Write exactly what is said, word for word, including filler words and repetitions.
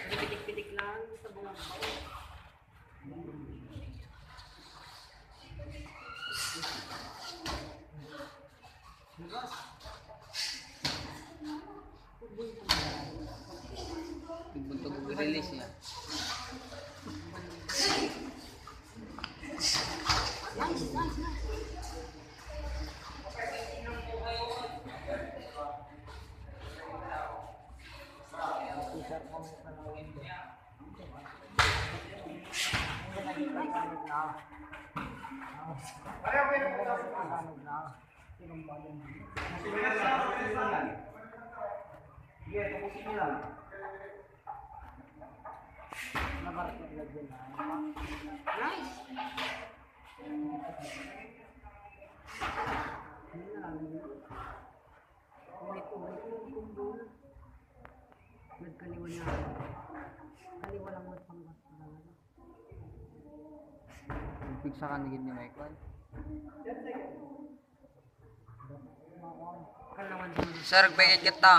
Pitik-pitik lang sa bunga. Pagbuntog, release niya. Nice. Ulit-ulit yung kumbol. Nagkaliwa niya. Kaliwa lang mo pang talaga. Pigsa ka ni Michael. Sir, bagay kita.